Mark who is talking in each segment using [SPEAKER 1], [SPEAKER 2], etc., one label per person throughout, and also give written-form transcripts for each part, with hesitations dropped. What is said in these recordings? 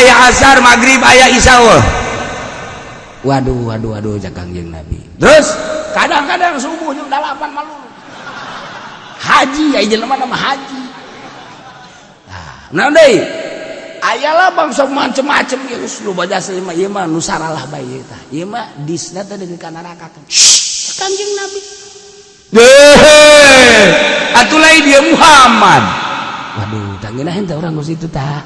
[SPEAKER 1] aya, asar, maghrib aya, isya euweuh. Waduh, waduh, waduh, cak Kangjeng Nabi. Terus kadang-kadang subuh jam 8 malu haji, aya jelema nama haji. Nah, deui aya lah bangsa macem-macem geus loba jasa mah. Ieu mah nu saralah bae tah, ieu mah disna teh deui ka neraka. Kangjeng Nabi deh atuh lain dia Muhammad. Waduh, tah ngeunah henteu urang geus itu tah.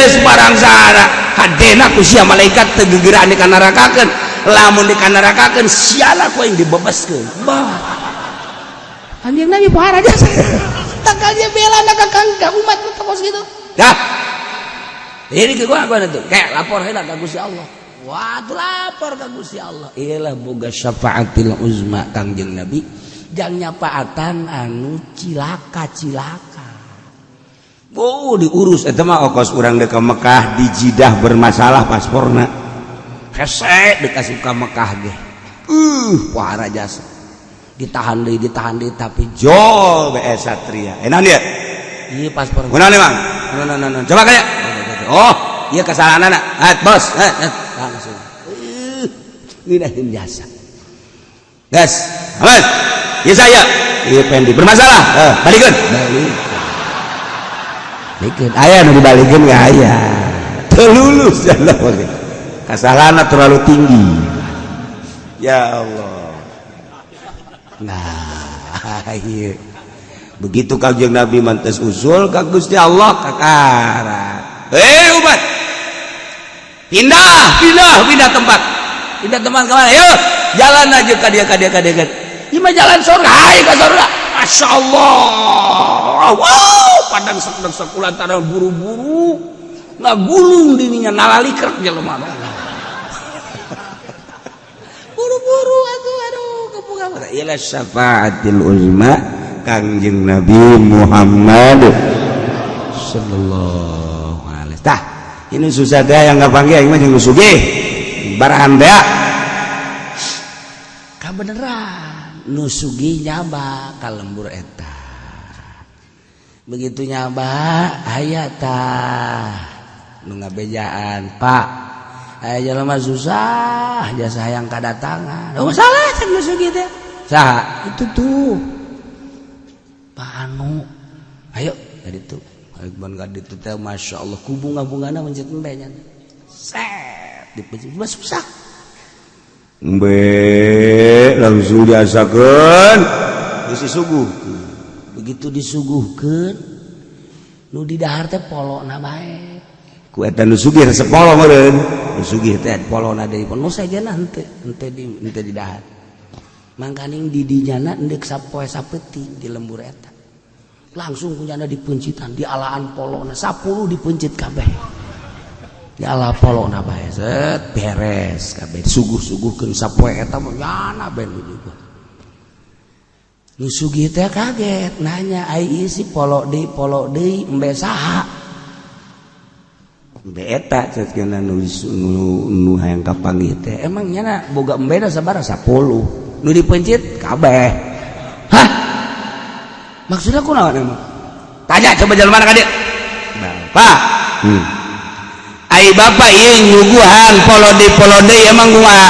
[SPEAKER 1] Sembarang sana hadena ku sia malaikat teu gegeraan dikanarakakeun. Lamun dikanarakakeun, siala ku aing dibebaskeun. Bah, Kanjeng Nabi pohara jasa tak dia bela ka kang ka umat nu kos gitu. Dah, ini ke gua gua tuh kayak lapor heula ka Gusti Allah. Wah, tuh lapor ka Gusti Allah. Iyalah, boga syafaatil uzma Kangjeng Nabi, jang nyapaatan anu cilaka cilaka. Oh, diurus eta mah. Okos urang dek ka Mekah, di Jidah bermasalah pasporna, hese dikasih ka Mekah ge. Wah, jasa ditahan deui, ditahan deui, tapi jol BS Satria. Enak dia. Iya, paspor. Kunaon emang? No, no, no, no. Coba kayak. Oh, iya, kesalahan anak. Ah, bos. Eh, eh. Langsung. Ini jasa. Gas. Awas. Iya saya. Iya, pendi bermasalah. Eh, balikeun. Balik. Balikeun. Aya nu dibalikeun ge aya. Teu lulus ya Allah. Kesalahan terlalu tinggi. Ya Allah. Nah, iya. Begitu Kangjeng Nabi mantes usul ka Gusti Allah kakarat. Eh, umat. Pindah, pindah, pindah tempat. Pindah tempat kemana? Yuk, jalan aja ka dia, ka dia, ka dia, ka dia. Ieu mah jalan surga, hai ka surga. Masya Allah. Wow, padang sedang lantaran buru-buru ngagulung dininya nalalikrek jelema. Buru-buru atuh, aduh, kebuka. Ila syafaatil uzma Kangjeng Nabi Muhammad sallallahu alaihi. Tah, ini susah teh yang nggak panggil mah jeung sugih barahan teh. Kabeneran nu sugih nyaba ka lembur eta. Begitu nyaba, aya tah nu ngabejaan, "Pak, aya jelema susah jasa hayang kadatangan." "Oh, salah," cek nu sugih teh. "Saha itu tuh?" "Pak Anu." "Ayo ka ditu." Ayo ban ka ditu teh, Masya Allah, ku bunga-bungana mencet embe nya. Set dipencet susah. Embe langsung diasakeun, geus disuguhkeun. Begitu disuguhkeun, nu di dahar teh polona bae. Ku eta nu sugih resep polo meureun. Nu sugih teh polona deui, nu sejenna henteu, henteu di henteu di dahar. Mangkaning di dinyana endek sapoe sapeuting di lembur eta. Langsung kunyana dipencitan, dialaan polona 10 dipencit kabeh. Diala polona bae, set beres kabeh, suguh-suguhkeun sapoe eta mah nyana ben juga. Nu sugih teh kaget, nanya, "Ai ieu si polo deui, polo deui, embe saha?" "Embe eta," cek nu nu nu hayang kapanggih teh. "Emang nyana boga embe sabaraha?" "10, nu dipencit kabeh." "Hah, maksudnya kunaon emang?" Tanya coba jalan mana ka dieu, Bapak. Ai bapak ieu nyuguhan polo deui, polo deui, emang kumaha?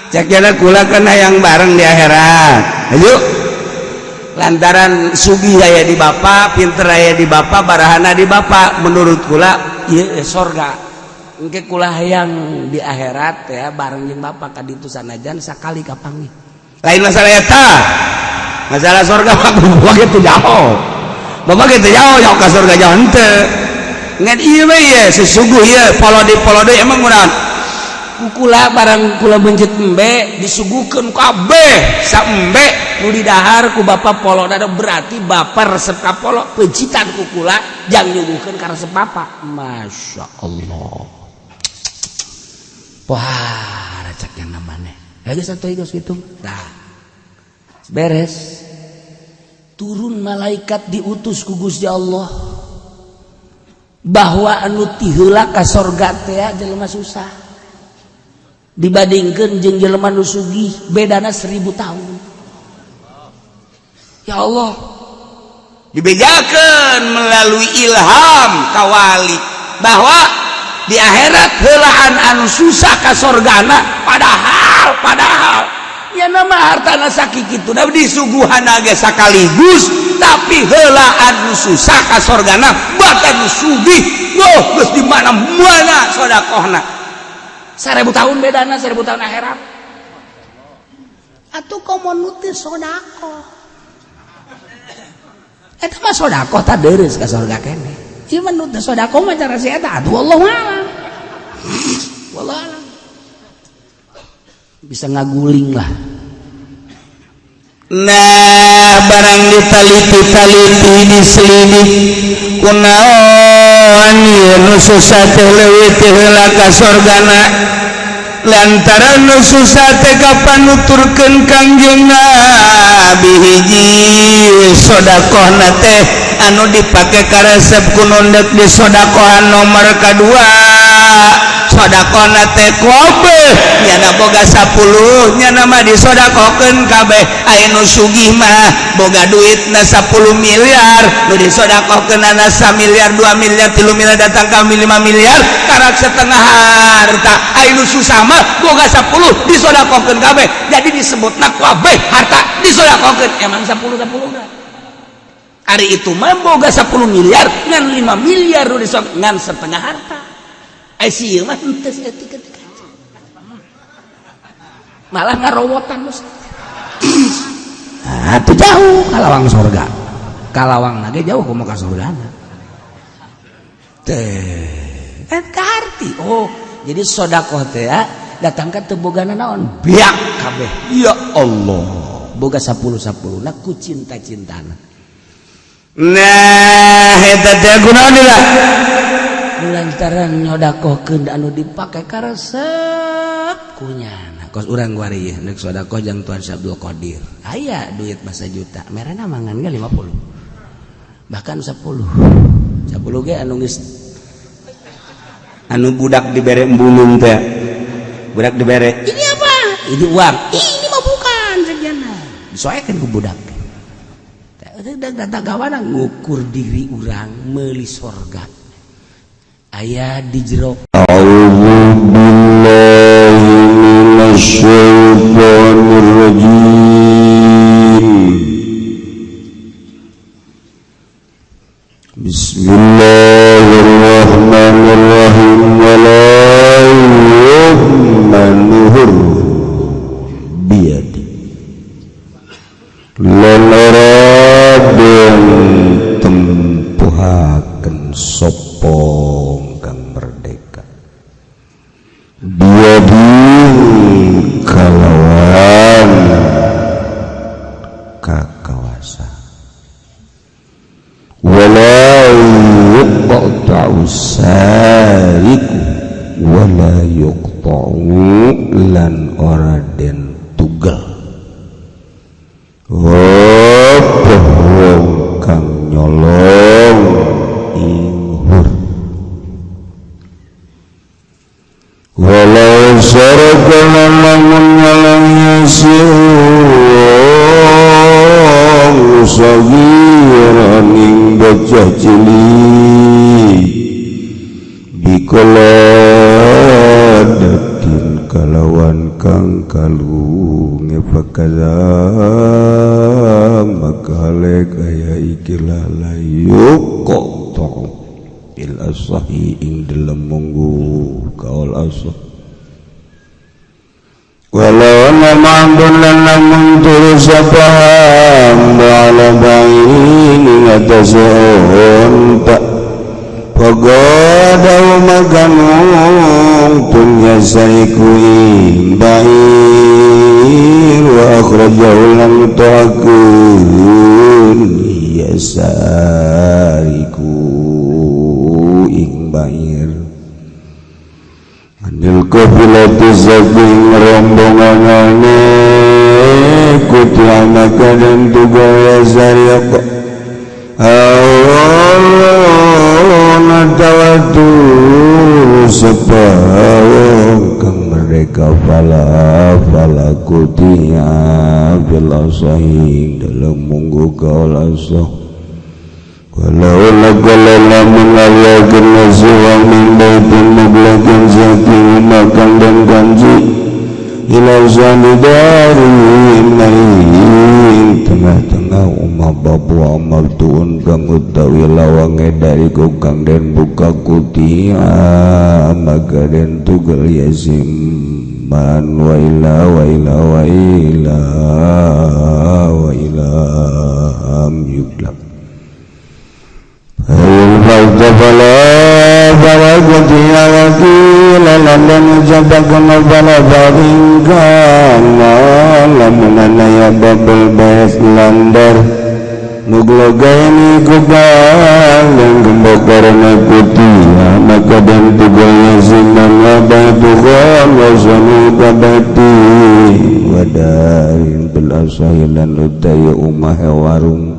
[SPEAKER 1] Cek jana, "Kula kan hayang bareng di akhirat." Ayo, lantaran sugih aya di bapak, pinter aya di bapak, barahana di bapak, menurut kula ieu sorga. Engke kula hayang di akhirat ya bareng jeung bapak ka ditu, sanajan sakali kapanggih. Lain masalah eta, masalah sorga mah bapak gitu jauh, bapak gitu jauh jauh ka surga, jauh henteu. Ngan ieu mah ieu sesuguh ieu polo deui, polo deui, emang kunaon? Kukula barang kula mencet embe disuguhkeun kabeh sa embe nu didahar ku bapak polo dada, berarti bapak resep ka polo, pencitan kukula jang nyuguhkeun ka resep bapak. Masya Allah, wah, cek yang namanya ya geus atuh, geus kitu. Nah, beres, turun malaikat diutus ku Gusti Allah bahwa anu tiheula ka sorga teh jelema susah dibandingkan jeung jelema nu sugih bedana 1000 tahun. Ya Allah. Dibejakeun melalui ilham kawali bahwa di akhirat heulaan anu susah ka sorgana, padahal padahal ya nama hartana sakitu da disuguhan ge sakaligus, tapi heulaan nu susah ka sorgana, bahkan nu sugih, wah, geus di mana-mana sodakohna. 1000 tahun bedana, 1000 tahun akhirat. Atuh komo nu teu sodakoh, eta mah sodakoh tak deres ka sorga kene. Ieu mah nu teu sodakoh mah cara si eta atuh, wallahu alam, wallahu alam, bisa ngaguling lah.
[SPEAKER 2] Nah, barang ditaliti-taliti, diselidik, kunaon ieu nu susah teh leuwih teh heula ka sorgana? Lantaran nu susah teh kapan nuturkeun Kangjeng Nabi, hiji sodakohna teh anu dipake karesep ku nu deuk disodakohan. Nomor kadua, sodakohna teh kabeh nyana boga 10, nyana mah disodakohkeun kabeh. Aya nu sugih mah boga duitna 10 miliar, nu disodakohkeunana 1 miliar, 2 miliar, 3 miliar, datang ka 5 miliar, karak setengah harta. Aya nu susah mah boga 10, disodakohkeun kabeh. Jadi disebutna kabeh harta disodakohkeun, emang 10 10 dah. Ari itu mah boga 10 miliar, ngan 5 miliar nu disok, ngan setengah harta. Ai si ieu mah henteu saeutik. Malah ngarowotan. Nah, itu jauh kalawang sorga, kalawang lagi jauh kumaha ka surgana teh kan kaharti. Oh, jadi sodakoh teh ya datangkan teu bogana naon, biak kabeh. Ya Allah, boga 10 10 na ku cinta-cintana. Nah, eta teh kunaon lah?
[SPEAKER 1] Lantaran nyodakohkeun anu dipake karesep kunyana. Kos urang kuari ieu neuk sodakoh jang Tuan Syekh Abdul Qadir, aya duit masa juta merena mangan ge 50, bahkan 10 10 ge anu geus
[SPEAKER 2] anu budak dibere embulung teh, budak dibere.
[SPEAKER 1] Ini apa ini? Uang ini mah bukan sekian, disoekeun ku budak. Datang gawana ngukur diri urang meuli sorga aya di jero.
[SPEAKER 2] أعوذ بالله من الشيطان الرجيم. بسم الله الرحمن الرحيم. ولا يؤمن hur بيده lan ora den tempuhaken sapa kang merdeka biyadi kalawan kakawasa, wala yuqta'u sariku, wala yuqta'u lan ora den tugel apa wong kang nyolong ing hur. Walau saraka lamun nyolong si wong sagiran ing bocah cilik biqaladatin kalawan kang kalunge, fakaza maka hale kaya ikilah la yuqta il asahi ing dalem munggu kaul asah. Walau ma'bun lan lamun turu sapa hamba ala bain ing atase unta, Pagodaw maganung tunya sariku ing bair, wa akhrajahu lam tuakeun ya sariku ing bair anil kafilati saking rombonganane, kutla maka dan tugawa sariaka awalna tawatu sapa wong kang merdeka, fala fala kutia bil asahi dalam munggu kaul asah. Walau lagala lamun ayakeun nasiwa min baitin muglakin saking makan dan kanji ila zanidari maring tengah-tengah umah babu amal tuun kang utawi lawange dari kang den buka kutia maka den tugel yasim man wa ila wa ila wa ila wa ila am yuglak fala barakati wakila lam jabakna fala baringkana lamunana ya babel bait landar nuglogaini kubang dan gembok karena putih maka dan tugalnya ziman wa baitukhon wa zanu kabati wadarin belasahi lan utaya umah warung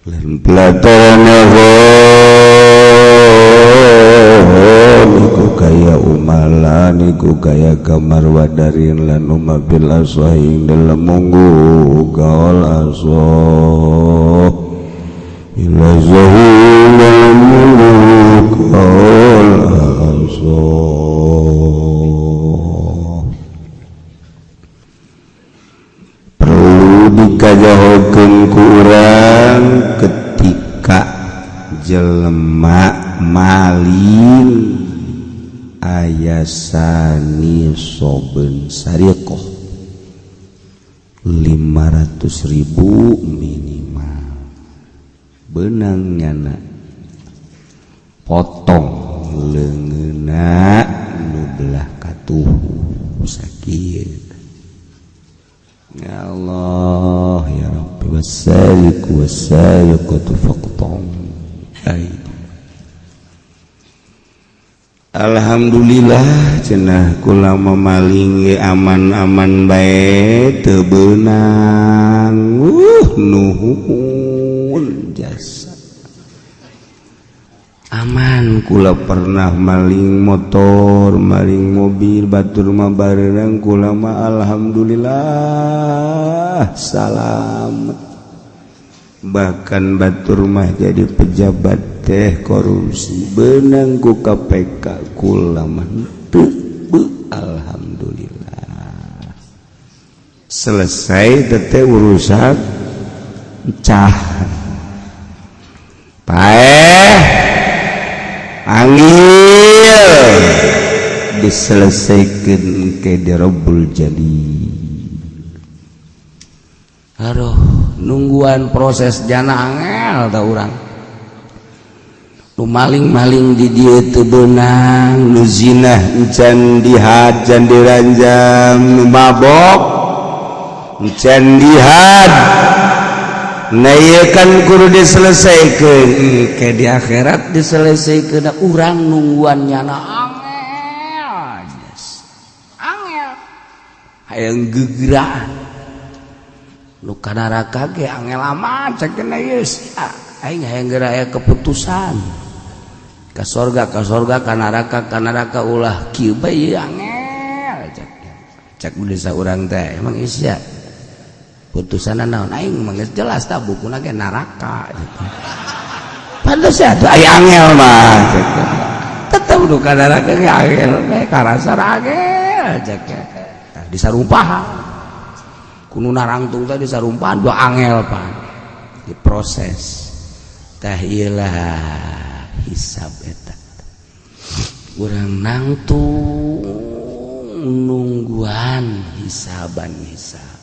[SPEAKER 2] lan pelataran iku kaya umalan iku kaya kamar wadarin lan umah bil asahi dalam munggu gaul asah ila zahir dalam munggu gaul asah. Perlu dikajahokeun ku urang ketika jelema maling ayasani soben sariqoh 500.000 minimal benang nyana potong leungeuna nu belah katuhu sakit. Ya Allah ya Rabbi wasariqu wasariqatu faqta'u aidi. Alhamdulillah cenah kula mamaling ge aman-aman bae teu beunang. Nuhun jasa. Aman kula pernah maling motor, maling mobil, batur mah bareurang kula mah alhamdulillah salamet. Bahkan batur mah jadi pejabat teh korupsi benang ku KPK kula mah teu, alhamdulillah. Selesai teh urusan cah. Paeh panggil diselesaikan ke Rabbul Jalil.
[SPEAKER 1] Aduh, nungguan proses jana angel ta urang. Nu maling-maling di dieu teu beunang,
[SPEAKER 2] nu zinah encan dihad, can diranjam, nu mabok encan dihad. Nah ieu kan kudu diselesaikan
[SPEAKER 1] ke di akhirat diselesaikan urang nungguan nyana angel. Yes. Angel. Hayang gegeraan. Nu ka neraka ge angel amat cek cenah ieu sia. Aing hayang geura aya keputusan. Ka sorga ka neraka ulah kieu bae ieu angel cek. Cek desa urang teh emang sia. Putusan naon aing mah geus jelas tah bukuna ge neraka gitu. Pantes atuh aya angel mah cek. Tetep nu ka neraka ge angel bae karasa angel cek. Tah disarumpahan. Kudu narangtung teh disarumpahan dua angel pan. Diproses. Tah ieu lah hisab eta. Urang nangtung nungguan hisaban hisab.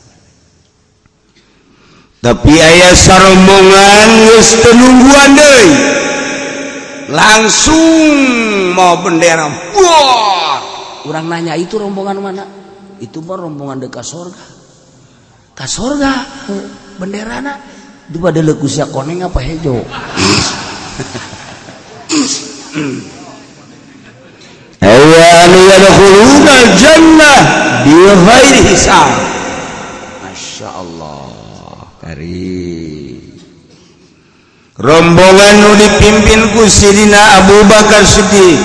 [SPEAKER 2] Tapi aya sarombongan geus teu nungguan deui. Langsung mau bendera. Wah,
[SPEAKER 1] urang nanya itu rombongan mana? Itu mah rombongan dekat sorga. Ka sorga benderana di pada leukusnya koneng apa hejo.
[SPEAKER 2] Ayya anu yadkhuluna jannah bi ghairi hisab.
[SPEAKER 1] Masya Allah. Kari
[SPEAKER 2] rombongan nu dipimpin ku Sidina Abu Bakar Siddiq,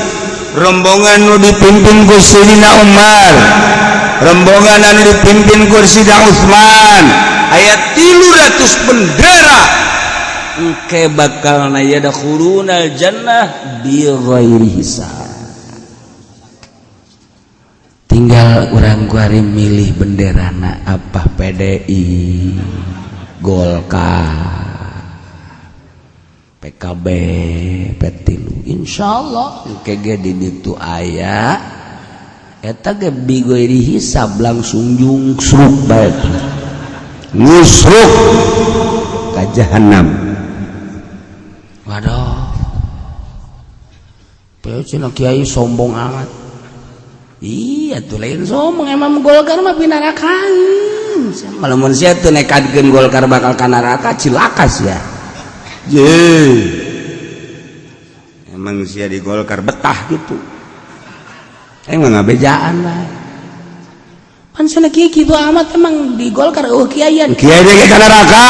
[SPEAKER 2] rombongan nu dipimpin ku Sidina Umar, rombongan anu dipimpin ku Sidina Utsman, aya 300 bendera
[SPEAKER 1] Engke bakal na yadkhulunal jannah bi ghairi hisab. Tinggal urang kuari milih benderana apa, PDI, Golkar, PKB, P3. Insyaallah engke ge di ditu aya eta ge bi ghairi hisab, langsung jungsruk bae,
[SPEAKER 2] Ngusruk ka jahanam.
[SPEAKER 1] Waduh. Pe cenah kiai sombong amat. Iya tuh, lain sombong, emang Golkar mah pinarakan. Lamun sia teu nekadkeun Golkar bakal ka neraka, cilaka sia.
[SPEAKER 2] Je. Emang sia di Golkar betah gitu?
[SPEAKER 1] Emang ngabejaan bae. Pan cenah kiai kitu amat, emang di Golkar eueuh kiaian.
[SPEAKER 2] Kiai ge ka neraka.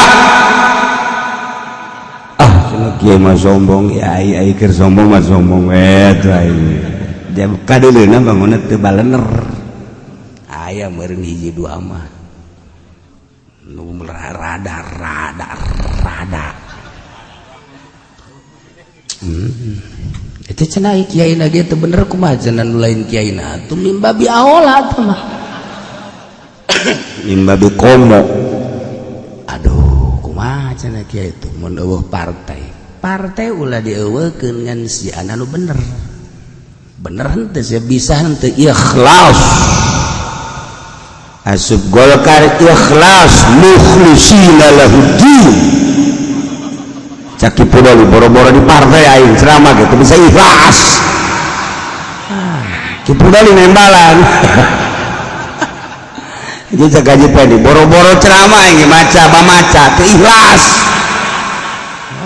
[SPEAKER 2] Ah, cenah kiai mah sombong, ya ai ai keur sombong mah sombong we tuh aing. Dia kadeuleuna bangunna teu balener.
[SPEAKER 1] Aya meureun hiji dua mah. Nu rada rada rada. Itu cenah kiai na ge teu bener, kumaha cenah nu lain kiai na atuh mimbabi aola teh mah.
[SPEAKER 2] Mimbabi komo.
[SPEAKER 1] Aduh, kumaha cenah kiai itu mun eueuh partai. Partai ulah dieuweuhkeun, ngan si anu bener. Bener henteu sia, bisa henteu ikhlas.
[SPEAKER 2] Asup Golkar ikhlas, mukhlisina lahuddin. Cak Ki Pudoli, boro-boro di partai, aing ceramah gitu bisa ikhlas. Ki Pudoli nembalan. Itu cak Haji Pendi, boro-boro ceramah aing maca bamaca teu ikhlas.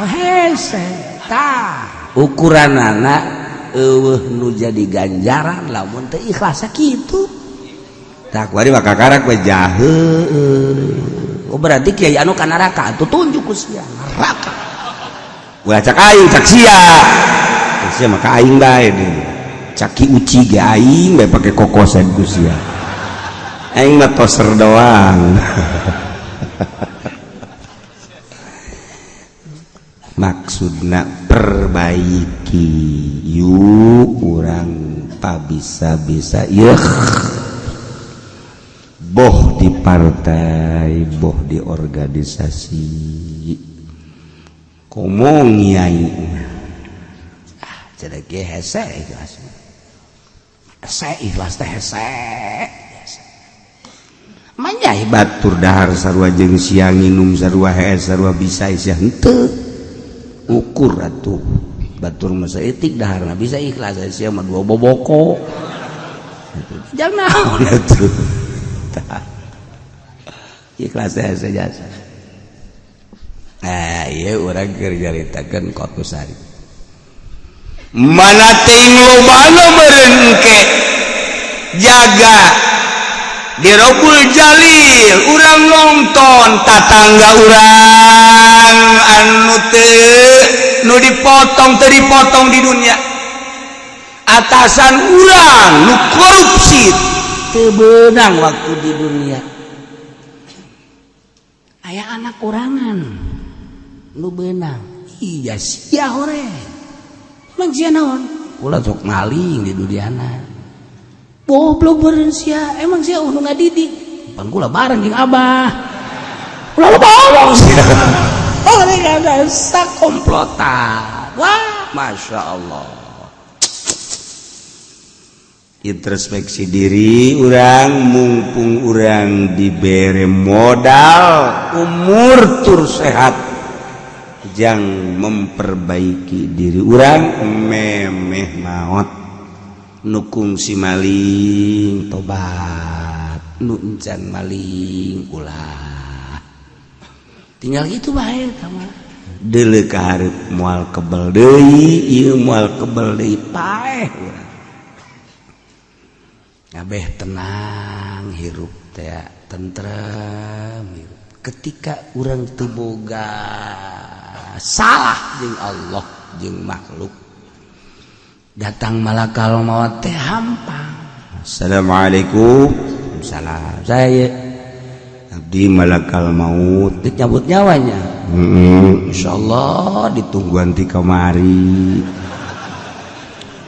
[SPEAKER 1] Oh, hese tah ukuranana eueuh nu jadi ganjaran lamun teu ikhlas kitu.
[SPEAKER 2] Tah, kuari mah kakarak we jahe.
[SPEAKER 1] Oh, berarti kiai anu ka neraka atuh, tunjuk ku sia neraka.
[SPEAKER 2] Ulah cak aing, cak sia. Cak sia mah ka aing bae deh. Cak Ki Uci ge aing bae, pake kokosan ku sia. Aing mah toser doang. Maksudna perbaiki yuk urang pabisa-bisa yeuh, boh di partai, boh di organisasi, komo ngiai.
[SPEAKER 1] Ah, cenah ge hese ikhlas, hese ikhlas teh, hese
[SPEAKER 2] manyai batur dahar sarua jeung siang, nginum sarua, hees sarua, bisa sia henteu.
[SPEAKER 1] Ukur atuh, batur masa etik daharna bisa ikhlas, sia mah dua boboko jangan naon
[SPEAKER 2] atuh.
[SPEAKER 1] Ikhlas hese jasa. Nah, iya, urang keur nyaritakeun Kotusari.
[SPEAKER 2] Mana ting lobana meureun engke jaga di Robul Jalil, urang nonton tatangga urang anu teu nu dipotong, teu dipotong di dunia, atasan urang nu korupsi
[SPEAKER 1] teu beunang waktu di dunia, aya anak urangan nu beunang. Iya, sia hore emang sia naon, ulah sok maling di duniana, goblok beureun sia, emang sia nu ngadidik pan kula bareng jeung abah, ulah lo bohong sia. Oh, ini ada sakomplotan. Wah, masya Allah.
[SPEAKER 2] Introspeksi diri urang, mumpung urang dibere modal umur tur sehat, jang memperbaiki diri urang memeh maot. Nukung si maling tobat,
[SPEAKER 1] nu encan maling ulah, tinggal gitu bae kamu.
[SPEAKER 2] Deuleu ka hareup, moal kebel deui ieu, moal kebel deui,
[SPEAKER 1] paeh urang ngabeh, tenang hirup teh, tentrem hirup ketika urang teu boga salah jeung Allah jeung makhluk. Datang malakal maut teh hampang.
[SPEAKER 2] Assalamualaikum.
[SPEAKER 1] Salam saya.
[SPEAKER 2] Abdi malakal maut.
[SPEAKER 1] Dicabut nyawanya.
[SPEAKER 2] Insyaallah ditungguan ti kamari.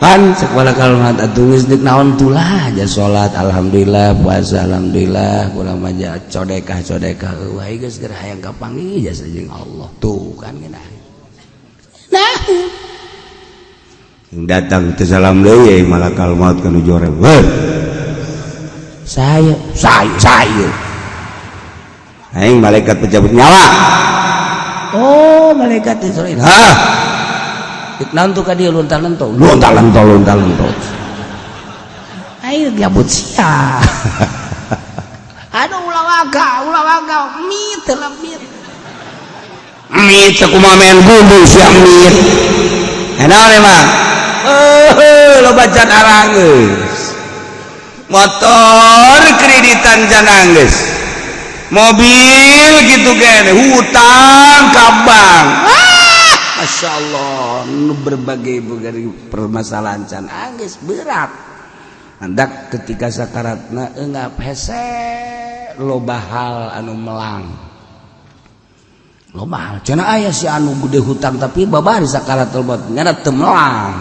[SPEAKER 1] Pan cek malakal maut atuh geus deuk naon tulah aja salat alhamdulillah, puasa alhamdulillah, kula mah codekah codekah eueuh geus geura hayang kapanggih jasa jeung Allah. Tuh kan geunah. Nah,
[SPEAKER 2] datang teu salam deui malakal maut kanu joreng. Heuh.
[SPEAKER 1] Saya saya saya.
[SPEAKER 2] Aing malaikat pencabut nyawa.
[SPEAKER 1] Oh, malaikat Israil.
[SPEAKER 2] Hah?
[SPEAKER 1] Naon tuh ka dieu luntal lento.
[SPEAKER 2] Luntal lento, luntal lento.
[SPEAKER 1] Ayo gabut sia. Aduh ulah waga, ulah waga, mit lah mit.
[SPEAKER 2] Mit kumaha main gundu sia mit. Naon emang? Heuh, loba can arangeus. Motor kreditan can anggeus. Mobil gitu kan hutang ka bank.
[SPEAKER 1] Masya Allah, nu berbagai permasalahan can anggeus berat. Andak ketika sakaratna engap hese loba hal anu melang. Loba hal cenah aya si anu gede hutang tapi babari sakaratul maut nyana teu melang.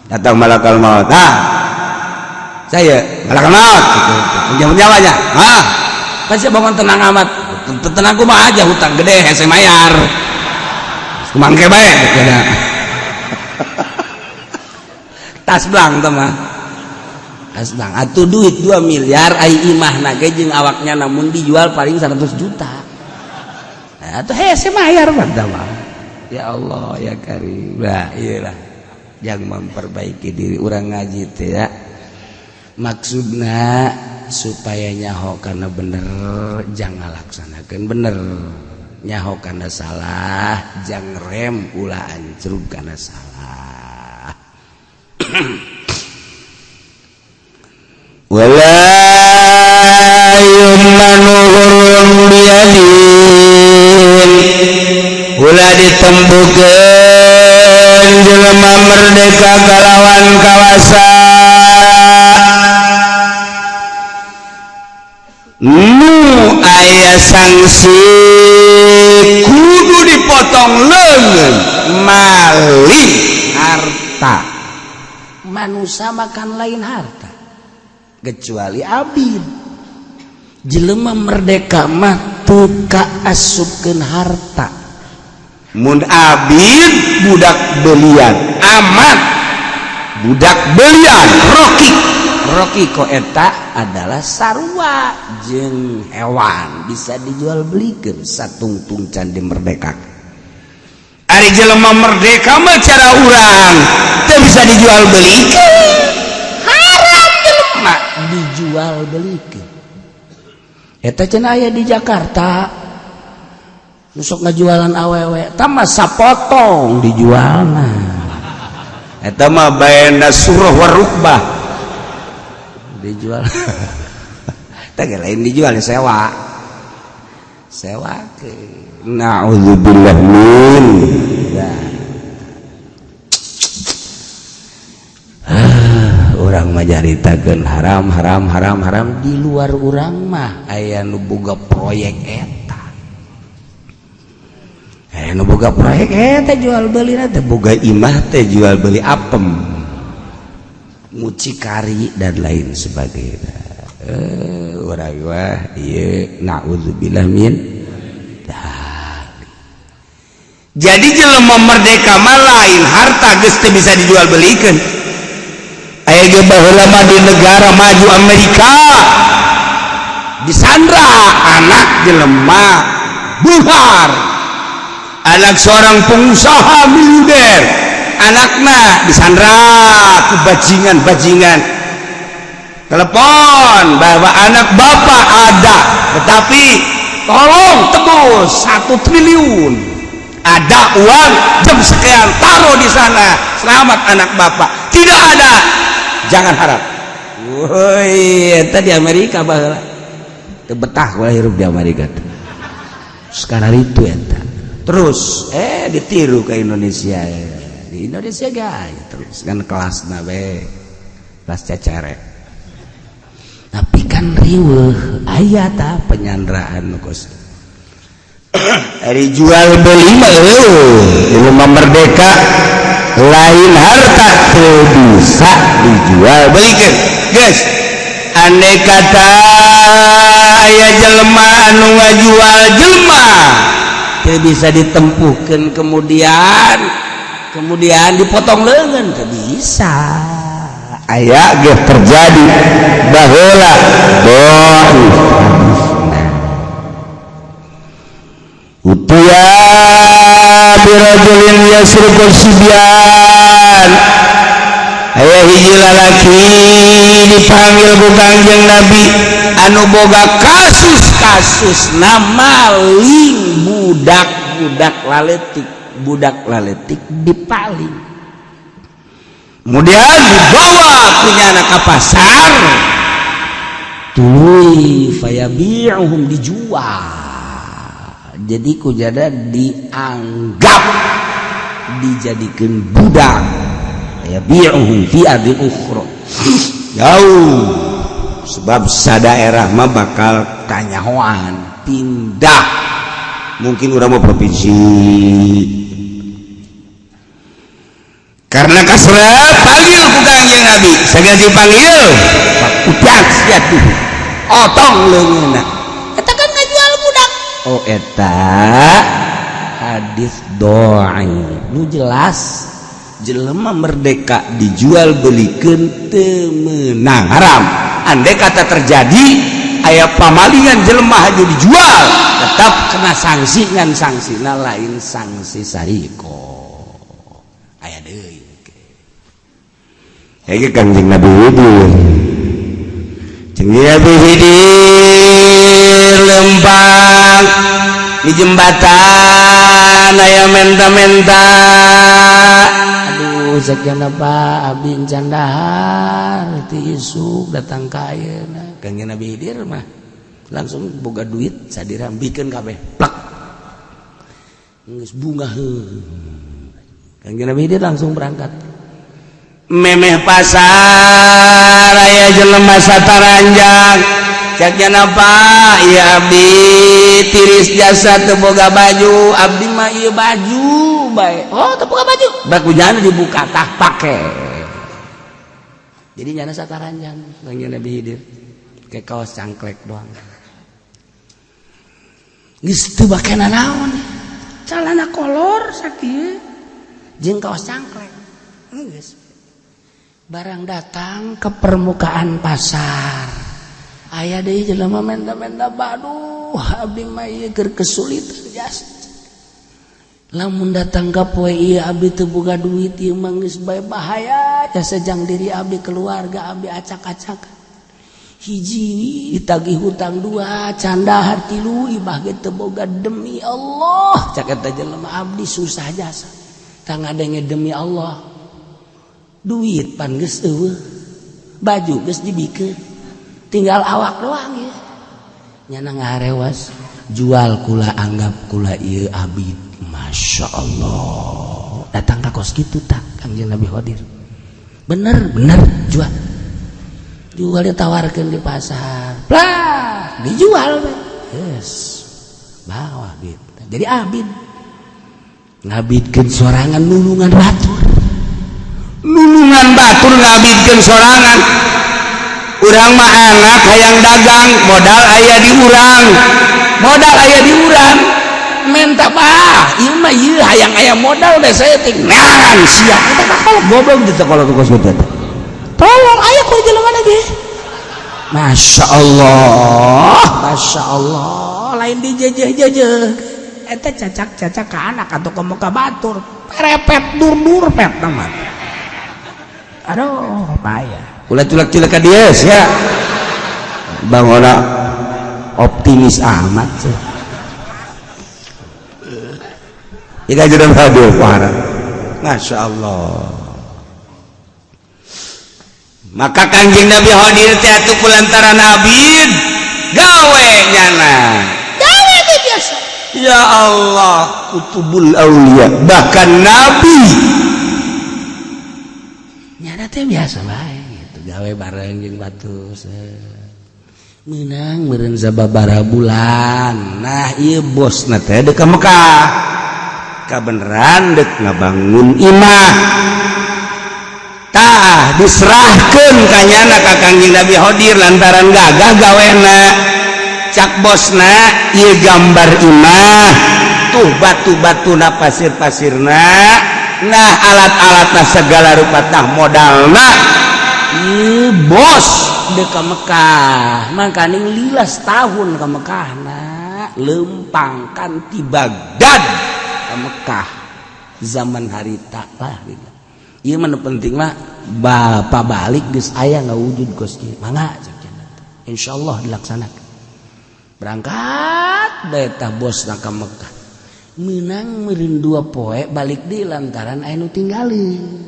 [SPEAKER 2] Datang malakal maut. Ah. Saya malakal maut gitu. Pencabut nyawanya. Ah.
[SPEAKER 1] Kan siapa bangun tenang amat. Tenang kumaha aja hutang gede hese mayar. Kumangke bae gitu. Tas blang teh mah. Tas blang atuh duit 2 miliar ai imahna ge jeung awaknya namun dijual paling 100 juta. Nah, atuh hese mayar mah teh mah. Ya Allah ya Karim. Nah, iyalah yang memperbaiki diri urang ngaji teh ya. Maksudna supaya nyaho karena bener jangan laksanakan bener, nyaho karena salah jangan rem ulah ancrub karena salah.
[SPEAKER 2] Wala yumanu hurun biyadin ulah ditempukeun jelema merdeka kalawan kawasa nu aya sanksi kudu dipotong leungeun maling
[SPEAKER 1] harta. Manusia makan lain harta kecuali abid. Jelema merdeka mah teu kaasupkeun harta.
[SPEAKER 2] Mun abid budak belian, amat budak belian, roki.
[SPEAKER 1] Roki ko eta adalah sarua jeung hewan bisa dijual belikeun satungtung can dimerdekakeun.
[SPEAKER 2] Ari jelema merdeka mah cara urang teu bisa dijual belikeun.
[SPEAKER 1] Haram jelema dijual belikeun. Eta cenah aya di Jakarta. Nu sok ngajualan awewe, tah mah sapotong dijualna.
[SPEAKER 2] Eta mah baena surah warukbah.
[SPEAKER 1] Dijual. Tah lain dijual sewa. Sewa ke.
[SPEAKER 2] Na'udzubillah min.
[SPEAKER 1] Urang mah caritakeun haram haram haram haram di luar urang mah aya nu boga proyek eta. Aya nu boga proyek eta jual beli teh
[SPEAKER 2] boga imah teh jual beli apem,
[SPEAKER 1] mucikari dan lain sebagainya. Urang mah ieu naudzubillah min dzalik.
[SPEAKER 2] Jadi jelema merdeka mah lain harta geus teu bisa dijual belikeun. Aya ge baheula mah di negara maju Amerika disandra anak jelema beunghar, anak seorang pengusaha miliuder, anakna disandra ku bajingan-bajingan. Telepon bahwa anak bapak ada, tetapi tolong tebus 1 triliun. Ada uang jam sekian taruh di sana, selamat anak bapak. Tidak ada, jangan harap.
[SPEAKER 1] Woi, eta di Amerika baheula. Teu betah kula hirup di Amerika teh. Sekarang itu eta. Terus ditiru ke Indonesia. Di Indonesia gaya terus kan kelasna we. Kelas cacare. Tapi Kan riweuh aya ta penyanderaan nu kos
[SPEAKER 2] Ari jual beli mah eueuh, merdeka lain harta teu bisa dijual belikan, guys. Andai kata aya jelema anu ngajual jelema
[SPEAKER 1] teu bisa ditempuhkan, kemudian kemudian dipotong lengan, teu bisa.
[SPEAKER 2] Aya ge terjadi baheula, dhaif hadisna. Utiya birajulin yasriqu sibyan, aya hiji lalaki dipanggil ku Kangjeng Nabi
[SPEAKER 1] anu boga kasus-kasus maling budak, budak laletik, budak laletik dipaling,
[SPEAKER 2] kemudian dibawa
[SPEAKER 1] punya anak ke pasar, tuluy fayabi'uhum, dijual. Jadi kujada dianggap dijadikan budak, fayabi'uhum fi ardin ukhra,
[SPEAKER 2] jauh, sebab sadaerah mah bakal
[SPEAKER 1] kanyahoan pindah.
[SPEAKER 2] Mungkin urang mau provinsi karena kasra, panggil ku Kangjeng Nabi. Segera dipanggil,
[SPEAKER 1] udah siap tuh, otong leungeunna. Eta kan ngajual budak. Oh, eta hadis dhaif nu jelas jelema merdeka
[SPEAKER 2] dijual belikan teu meunang, haram.
[SPEAKER 1] Andai kata terjadi aya pamalingan jelema haju dijual, tetap kena sanksi, ngan sanksi lain sanksi sariko. Aya deui.
[SPEAKER 2] Iki Kangjeng Nabi Khidir. Kangjeng Nabi Khidir lempang di jembatan, aya menta-menta.
[SPEAKER 1] Aduh, cek Pak, abdi encan dahar ti isuk datang ka ayeuna. Kangjeng Nabi Khidir mah langsung boga duit sadirham, bikeun kabeh, plak, geus bunga heuh. Kangjeng Nabi Khidir langsung berangkat.
[SPEAKER 2] Memeh pasar aya jelema sataranjang. Cek apa ya, abdi tiris jasa, teu boga baju, abdi mah ieu baju bae.
[SPEAKER 1] Oh, teu boga baju, baku jana dibuka, tah, pake. Jadi nyana sataranjang Kangjeng Nabi Khidir kayak kaos cangklek doang, geus teu bake nanaon, celana kolor sakieu jeung kaos cangklek geus. Barang datang ke permukaan pasar, aya deui jelema menta-menta. Baduh, abdi mah ieu keur kesulitan jasa, lamun datang ka poe ieu abdi teu boga duit, ieu mah geus bae bahaya jasa jang diri abdi, keluarga abdi acak-acakan. Hiji ditagih hutang, dua can dahar, tilu ibah ge teu boga. Demi Allah, cak eta jelema, abdi susah jasa. Tah, ngadenge, demi Allah, duit pan geus eueuh, baju geus dibikeun, tinggal awak doang ya. Nyana ngarewas, jual kula, anggap kula ieu abid. Masya Allah, datang ka kos kitu tak Kangjeng Nabi Khidir, bener bener jual, jual, ditawarkan di pasar, plak, dijual. Yes, bawa duit, jadi abid, ngabidkeun sorangan, nulungan batur.
[SPEAKER 2] Nulungan batur, ngabidkeun sorangan. Urang mah anak hayang dagang, modal aya di urang,
[SPEAKER 1] modal aya di urang, menta, bah, ieu mah ieu hayang aya modal deh saya ting ngaran sia eta mah. Kalau goblok gitu, kalau kos gitu, tolong aya ku jelema lagi. Masya Allah, Masya Allah, lain dijejeh-jejeh eta cacak-cacak ke anak atau ke muka batur, perepet dur-dur pet nama. Aduh, bahaya.
[SPEAKER 2] Ulah culak-culak ka dieu ya Bang. Ora optimis amat sih. Ika jadi hadir parah. Masya Allah. Maka Kanjeng Nabi Khidir teh atuh kulantaran abid gawe nyana.
[SPEAKER 1] Gawe teh biasa.
[SPEAKER 2] Ya Allah, kutubul aulia, bahkan nabi.
[SPEAKER 1] Nyana teh biasa bae gitu, gawe bareng jeung batur. Menang meureun sababaraha bulan. Nah, ieu bosna teh dek ka Mekah. Kabeneran dek ngabangun imah. Tah diserahkeun ka nyana ka Kangjeng Nabi Khodir lantaran gagah gawena. Cak bosna ieu gambar imah. Tuh batu-batuna pasir-pasirna. Nah alat-alatna segala rupa tah modalna. Ieu bos dek ka Mekah, mangkaning lilas tahun ka Mekah na lempangkan ti Baghdad ka Mekah zaman harita lah gitu. Ieu mah nu penting mah bapak balik geus aya ngawujud kos kieu. Mangga cek cenah. Insyaallah dilaksanakan. Berangkat bae tah bosna ka Mekah. Menang meureun 2 poe balik deui lantaran aya nu tinggalin.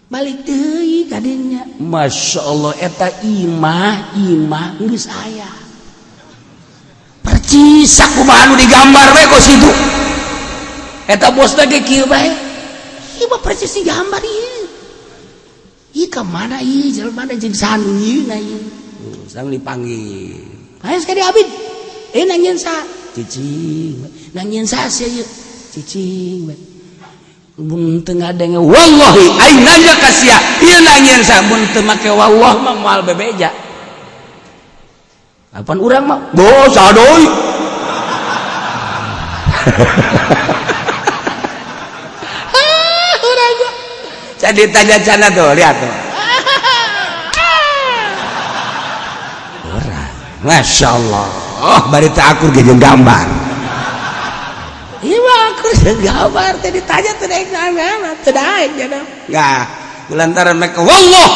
[SPEAKER 1] Balik deui kadinya. Masya Allah eta imah imah geus aya. Percis sakumaha nu digambar we kos kitu. Eta bosna ge kieu bae. Ieu mah percis digambar ieu. Ieu ka mana ieu jelema jeung saha nu nyieunna ieu. Sang dipanggil. Hayo sekali abid. Nangieun saha? Cicing. Nangieun saha sia ieu? Cicing we. Mun teu ngadenge wallahi aing nanya ka sia ieu nangieun saha mun teu make wallah mah moal bebeja. Apan urang mah bos adoy. Urang mah jadi tanya cana tuh lihat tuh. Urang Masya Allah bari teu akur ge jeung gambar. Iya aku gambar tadi tanya teu daek naon teu daek cenah. Nah, lantaran mereka wallah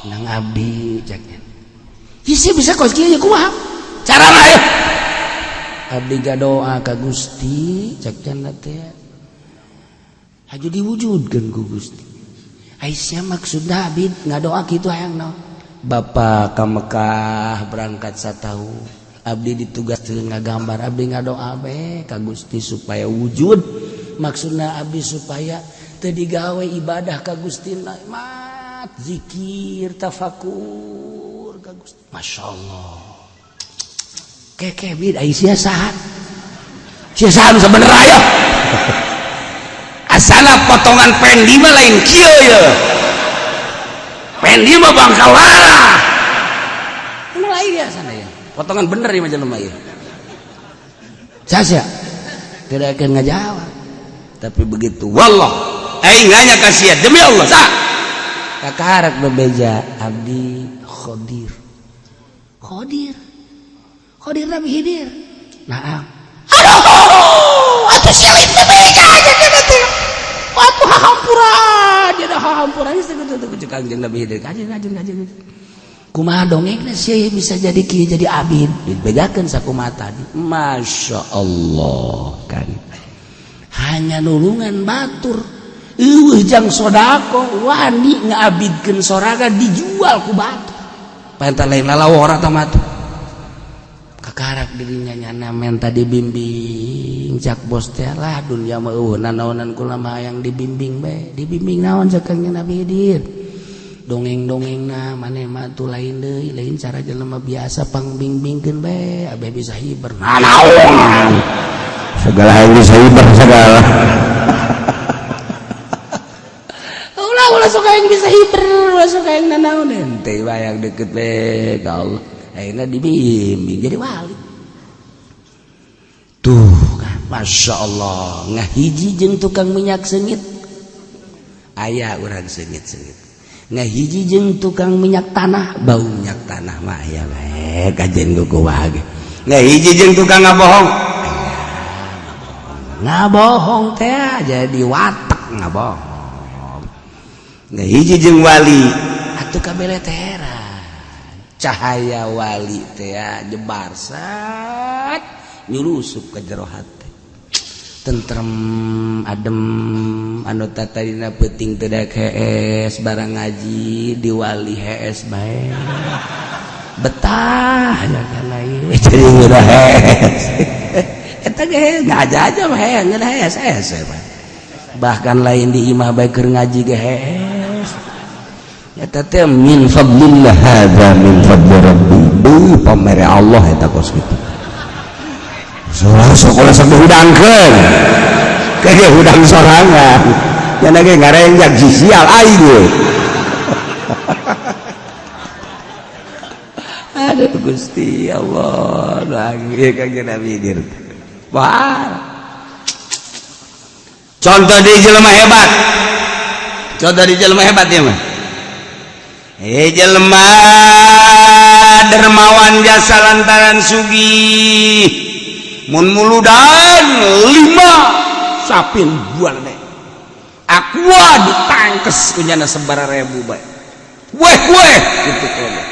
[SPEAKER 1] nang abdi cek. Isi bisa kos kieu kumaha? Carana ayo. Abdi gadoa ka Gusti cek cenah teh. Haju diwujudkeun ku Gusti. Aisyah maksudna abdi ngadoa kitu hayang naon? Bapak ka Mekah berangkat sataun. Abdi ditugaskeun ngagambar abdi ngadoa we ka Gusti supaya wujud. Maksudna abdi supaya teu digawe ibadah ka Gusti nikmat zikir tafakur ka Gusti. Masya Allah. Keke bid ai sia saha? Sia saha nu sabenerna aya? Asana potongan pendi mah lain kieu ye. Pendi mah bangkalara. Nu lain ya sana ya. Potongan bener ieu mah jelema ieu. Sasya tidak akan ngajawab. Tapi begitu wallah aing nanya ka sia demi Allah sa. Kakarak bebeja abdi Khodir. Khodir. Khodir Nabi Khidir. Naam. Aduh, atuh silip teh beja aja kana teh. Atuh hahampuran, dia hahampuran geus teu teu Kangjeng Nabi Khidir. Kajeun kajeun kajeun. Kumaha dongengna sia bisa jadi kieu jadi abid. Dibejakeun sakumaha tadi. Masya Allah kan. Hanya nulungan batur. Eueuh jang sodako wani ngaabidkeun soraga dijual ku batur. Pantar lain lalawora tah mah tuh. Kakarak dirinya nyana menta dibimbing cak bos teh lah dunia mah eueuh nanaonan kula mah hayang dibimbing bae. Dibimbing naon cak Kangjeng Nabi Khidir. Dongeng-dongeng na maneh mah tuh lain deui lain cara jelema biasa pangbimbingkeun bae abeh bisa hiber nanaon
[SPEAKER 2] segala yang bisa hiber segala
[SPEAKER 1] ulah ulah suka yang bisa hiber ulah suka yang nanaon ente bayang deket bae ka Allah ayeuna dibimbing jadi wali tuh kan Masya Allah ngahiji jeung tukang minyak seungit aya urang seungit-seungit ngahiji jeung tukang minyak tanah bau minyak tanah mah aya bae kajen kumaha ge ngahiji jeung tukang ngabohong aya ngabohong teh jadi watak ngabohong ngahiji jeung wali atuh kabeleteran cahaya wali teh nyebar sat nyulusup ka jero hate tentrem adem anu tatadina peuting teu daek hees barang ngaji diwali hees bae betah ya kana ieu jadi ngeunah hees eta ge ngaja aja mah ngeunah hees hees bahkan lain di imah bae keur ngaji ge hees. Eta teh min fadlillah, hadza min fadli rabbi. Beuh, pamere Allah eta kos kitu. Sekolah sok dihudangkeun. Kayak hudang sorangan. Nya ge ngarenjak sial aing we. Aduh Gusti Allah, lagi Kangjeng Nabi dir. Wah. Contoh di jelema hebat. Contoh di jelema hebat ya mah. Jelema dermawan jasa lantaran sugih. Mun muludan 5 sapin buan deh. Aqua ditangkes kunyana sabaraha ribu bae. Weh weh gitu kalau.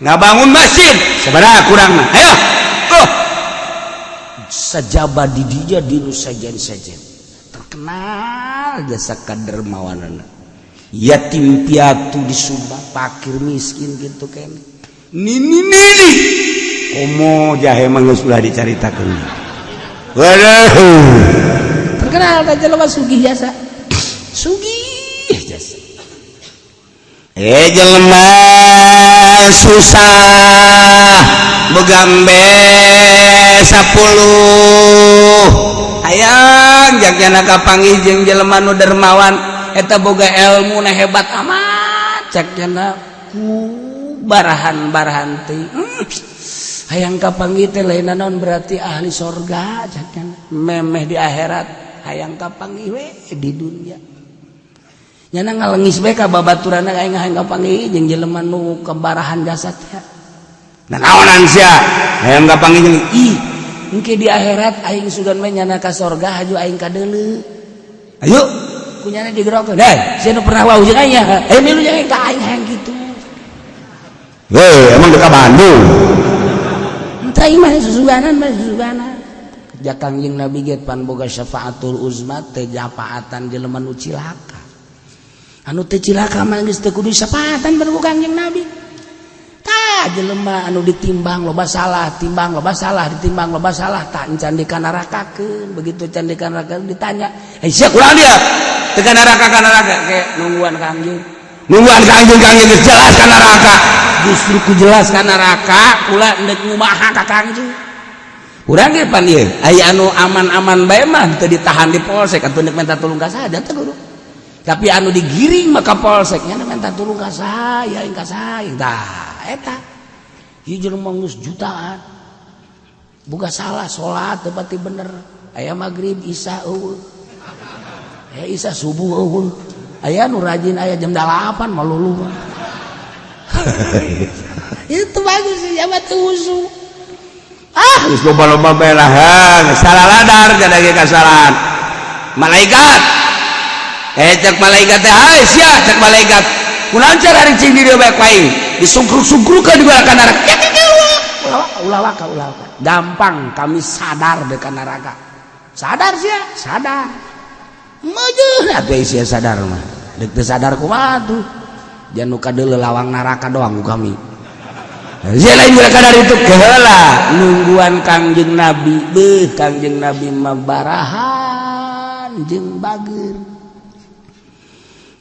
[SPEAKER 1] Ngabangun masjid sabaraha kurangna. Ayo. Oh. Sajaba di dinya di nu sajen-sajen. Terkenal jasa kadermawanana. Yatim piatu di Sumba, fakir miskin gitu kene. Nini nini. Komo jahe mah geus ulah dicaritakeun. Waduh. Terkenal da jelema sugih jasa. Sugih jasa.
[SPEAKER 2] Jelema susah begambe 10 hayang jagana kapanggih jeung jelema nu dermawan eta boga ilmu na hebat amat cek jana ku barahan-barahan teh hayang kapanggih teh lain naon berarti ahli sorga cek jana memeh di akhirat hayang kapanggih we di dunia nyana ngalengis bae ka babaturanna aing hayang kapanggih jeung jelema nu kebarahan jasad ya.
[SPEAKER 1] Nah naonan sia hayang kapanggih jeung ih engke di akhirat aing sugan we nyana ka sorga haju aing ka deuleu. Ayo kunyana digerokeun deh sia nu pernah wau jeung aing ya milu jeung aing ka aing hayang kitu.
[SPEAKER 2] Heuh emang ka Bandung.
[SPEAKER 1] Entah ieu mah susuganan mah susuganan. Ja Kangjeng Nabi ge pan boga syafaatul uzma teh japaatan jelema nu cilaka. Anu teu cilaka mah geus teu kudu syafaatan baru Kangjeng Nabi. Tah jelema anu ditimbang loba salah, timbang loba salah, ditimbang loba salah, tak encan dikanarakakeun. Begitu can dikanarakakeun ditanya, "Eh sia kurang dia?" Teu ka neraka ka neraka ke nungguan Kangjeng.
[SPEAKER 2] Nungguan Kangjeng Kangjeng geus jelas ka neraka.
[SPEAKER 1] Justru ku jelas ka neraka, kula endek ngumaha ka Kangjeng. Urang ge pan ieu, aya anu aman-aman bae mah teu ditahan di polsek atuh endek minta tulung ka saha teh guru. Tapi anu digiring maka polsek nya minta tulung ka saya, ka saya. Tah eta. Ieu jelema geus jutaan. Boga salah salat teu pati bener. Aya magrib isya eueuh. Aya isya subuh eueuh. Aya nu rajin aya jam 8 maluluh. Itu bagus sih jabat usu.
[SPEAKER 2] Ah geus loba-loba bae lah, salah ladar kada ge kasalahan. Malaikat cek malaikat teh, hai sia cek malaikat. Kunaon cara cing di dieu bae ku aing? Disungkruk-sungkrukeun di ka neraka.
[SPEAKER 1] Ulah waka, ulah waka. Gampang kami sadar deuk ka neraka. Sadar sia, sadar. Meujeun atuh sia sadar mah. Deuk teu sadar kumaha tuh? Jangan nu kadeuleu lawang neraka doang ku kami.
[SPEAKER 2] Sia lain kadar itu
[SPEAKER 1] keheula nungguan Kangjeng Nabi. Beuh Kangjeng Nabi mah barahan jeung bager.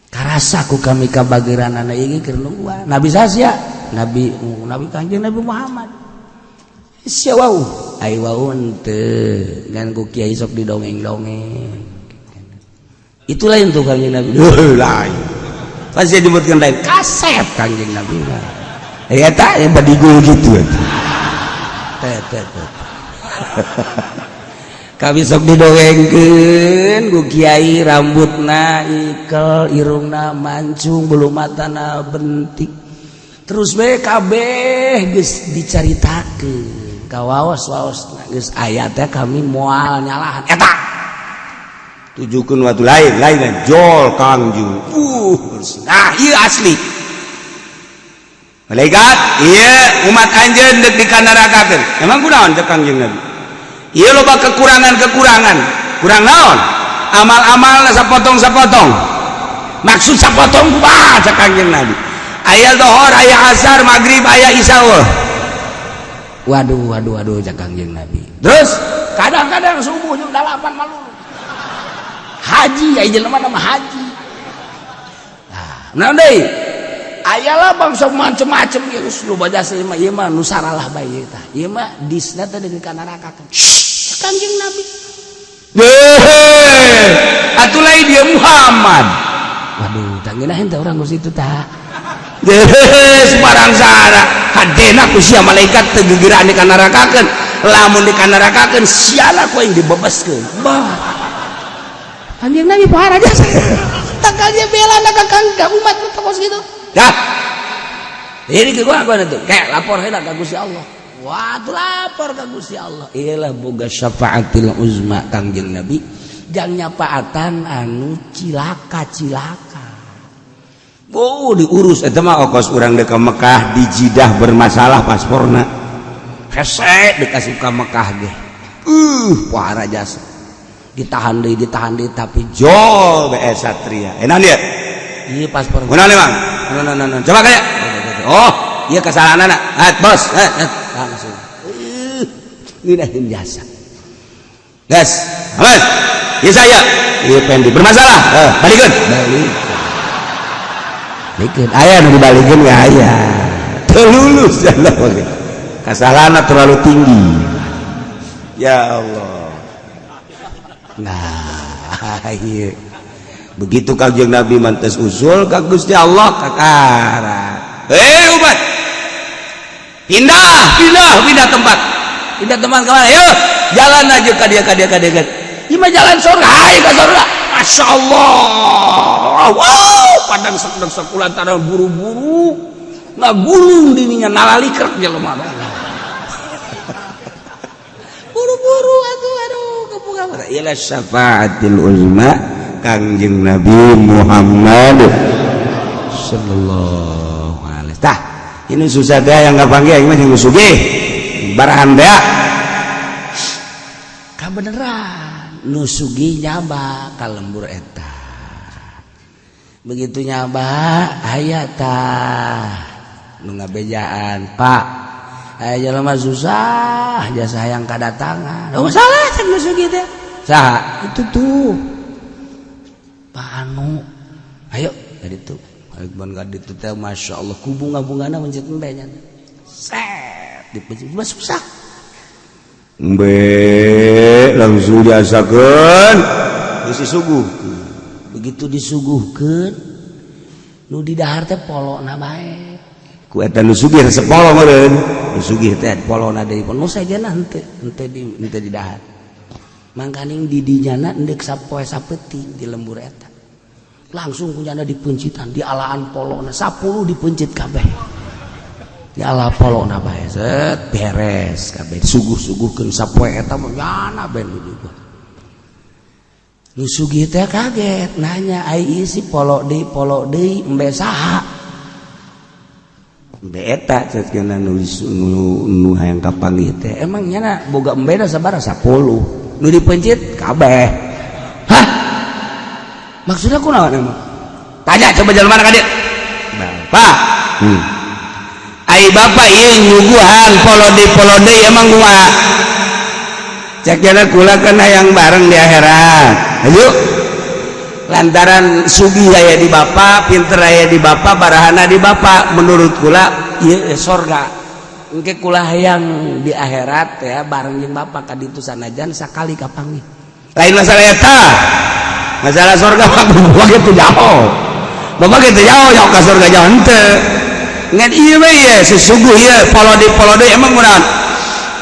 [SPEAKER 1] Karasa ku kami kabageranana ieu keur nungguan. Nabi saha? Nabi Nabi Kangjeng Nabi Muhammad. Sia wau, ai wau teu ngan ku kiai sok didongeng-dongeng. Itu lain tuh Kangjeng Nabi.
[SPEAKER 2] Heuh lain. Pasti disebutkan lain.
[SPEAKER 1] Kasep Kangjeng Nabi mah.
[SPEAKER 2] Eta yang badigul gitu eta.
[SPEAKER 1] Teh teh teh. Kami sok didongengkeun ku kiai rambutna ikel, irungna mancung, bulu matana bentik. Terus we kabeh geus dicaritakeun. Kawaos-waosna geus aya teh kami moal nyalahan eta.
[SPEAKER 2] Tujukeun waktu lain, lain jol Kangjeng. Nah ieu asli. Malaikat, iya umat anjeun deuk dikanarakakeun. Emang kunaon cek Kangjeng Nabi? Ieu loba kekurangan-kekurangan. Kurang naon? Amal-amalna sapotong-sapotong. Maksud sapotong kumaha cek Kangjeng Nabi? Aya zuhur, aya asar, maghrib, aya isya.
[SPEAKER 1] Waduh, waduh, waduh cek Kangjeng Nabi. Terus kadang-kadang subuh jam 8 malu. Haji, aya jelema nama haji. Nah, naon deui? Aya lah bangsa macem-macem ya geus loba jasa ieu mah, ieu mah nu saralah bae ieu tah. Ieu mah disna teh deui ka neraka. Kanjeng Nabi. Deh, atuh lain dia Muhammad. Waduh, tah ngeunah henteu urang geus itu tah. Geus barang sana hadena ku sia malaikat teu gegeraan dikanarakakeun. Lamun dikanarakakeun siala ku aing dibebaskeun. Bah. Kanjeng Nabi pohara jasa. Tangkalnya bela ka kang umat kos gitu. Dah. Ini ke gua itu kayak lapor heula ka Gusti Allah. Wah, tuh lapor ka Gusti Allah. Iyalah boga syafaatil uzma Kangjeng Nabi. Jang nyapaatan anu cilaka-cilaka.
[SPEAKER 2] Oh, diurus eta mah okos urang deuk ka Mekah, di Jidah bermasalah pasporna.
[SPEAKER 1] Hese dikasih ka Mekah ge. Pohara jasa. Ditahan deui tapi
[SPEAKER 2] jol BS Satria. Enak dia.
[SPEAKER 1] Iya paspor.
[SPEAKER 2] Kunaon Bang?
[SPEAKER 1] No, no, no, no.
[SPEAKER 2] Coba kayak. Oh, iya kesalahan anak. Ah, bos.
[SPEAKER 1] Langsung. Ngeunaheun jasa.
[SPEAKER 2] Gas. Awas. Iya saya. Iya pendi bermasalah. Eh, balikeun.
[SPEAKER 1] Balik. Balikeun. Aya nu dibalikeun ge aya.
[SPEAKER 2] Teu lulus ya Allah. Kesalahan terlalu tinggi. Ya Allah.
[SPEAKER 1] Nah, iya.
[SPEAKER 2] Begitu Kangjeng Nabi mantes usul ka Gusti Allah kakara. Eh, umat. Pindah, pindah, pindah tempat.
[SPEAKER 1] Pindah teman kemana? Yuk, jalan aja ka dia ka dia ka dia. Ieu mah jalan surga, hai ka surga. Masya Allah. Wow, padang sedang sekulan tanah buru-buru. Ngagulung dininya nalalikrek jelema. Buru-buru atuh aduh kebuka.
[SPEAKER 2] Ila syafaatil uzma Kangjeng Nabi Muhammad sallallahu alaihi. Tah, ini susah teh yang nggak panggil, ini mah jeung sugih. Barahan teh.
[SPEAKER 1] Kabeneran nu sugih nyaba ka lembur eta. Begitu nyaba aya tah nu ngabejaan, Pak. Aya jelema susah jasa hayang kadatangan. Oh, salah cek nu sugih teh. Saha? Itu tuh. Pak Anu. Ayo ka ditu.
[SPEAKER 2] Ayo ban ka ditu teh Masya Allah ku bunga-bungana mencet embe nya.
[SPEAKER 1] Set dipencet mah susah.
[SPEAKER 2] Embe langsung diasakeun. Geus disuguhkeun.
[SPEAKER 1] Begitu disuguhkeun nu didahar teh polona bae.
[SPEAKER 2] Ku eta nu sugih resep polo meureun.
[SPEAKER 1] Nu sugih teh polona deui nu sejenna henteu henteu di henteu didahar. Mangkaning di dinyana endek sapoe sapeuting di lembur eta. Langsung kunyana dipencitan di alaan polona 10 dipencit kabeh. Di ala polona bae set beres kabeh suguh-suguhkeun sapoe eta mah nyana ben juga. Nu sugih teh kaget nanya ai ieu si polo deui embe saha?
[SPEAKER 2] Embe eta cek nu nu hayang kapanggih
[SPEAKER 1] teh. Emang nyana boga embe da sabaraha 10. Nu dipencit kabeh. Hah? Maksudnya kunaon emang?
[SPEAKER 2] Tanya coba jalan mana ka dieu? Bapak. Ai bapak ieu nyuguhan polo deui emang kumaha? Cek jana kula kan hayang bareng di akhirat. Ayo. Lantaran sugih aya di bapak, pinter aya di bapak, barahana di bapak, menurut kula ieu sorga.
[SPEAKER 1] Engke kula hayang di akhirat ya bareng jeung bapak ka ditu sanajan sakali kapanggih.
[SPEAKER 2] Lain masalah eta. Masalah sorga mah bapak kitu jauh. Bapak kitu jauh jauh ka sorga jauh henteu. Ngan ieu we ye sesuguh ieu polo deui emang kunaon?